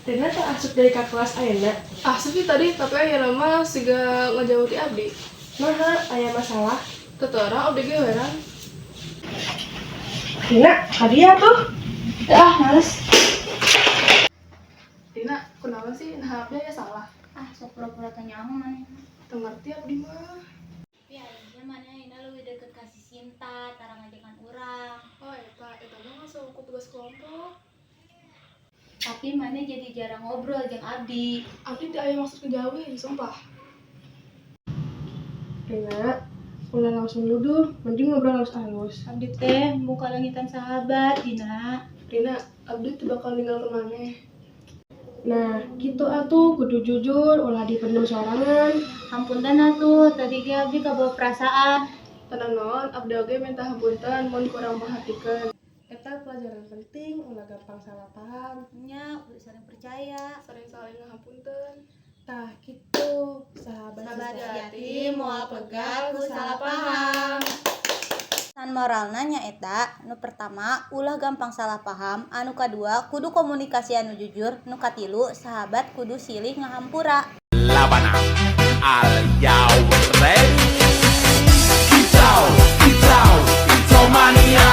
Rina teh asup deui ka kelas ayeuna? Asup sih tadi, tapi ayeuna mah siga ngajauh ti abdi. Naha, aya masalah? Teu terang, abdi ge heran. Rina, ka dieu tuh. Ah, males. Rina, kunaon sih? Nah, abdi aya salah? Ah, sok pura-pura tanya aku maneh. Teu ngerti abdi mah. Tapi ayeuna maneh ayeuna leuwih deket ka si Sinta, tara ngajakan urang. Oh, eta, eta mah masuk ku tugas kelompok. Tapi maneh jadi jarang ngobrol jeung abdi. Abdi teu aya maksud ngejauhin, sumpah. Rina, ulah langsung nuduh, mending ngobrol halus-halus. Abdi teh embung kaleungitan sahabat, Dina. Rina, abdi teu bakal ninggalkeun maneh. Nah, gitu atuh, kudu jujur, ulah dipendem sorangan. Hapunten atuh, tadi ge abdi kabawa perasaan. Teu nanaon, abdi oge minta hapunten mun kurang perhatikeun. Eta pelajaran penting, ulah gampang salah paham. Nya, kudu saling percaya. Sering saling ngahapunten. Tah, gitu. Sahabat, Sahabat sejati sejati moal pegat ku salah paham. Pesan moralna nyaeta nu pertama, ulah gampang salah paham, anu kadua, kudu komunikasi anu jujur, nu katilu, sahabat kudu silih ngahampura. Labana. Are y'all ready? Kicau, kicau, kicau mania.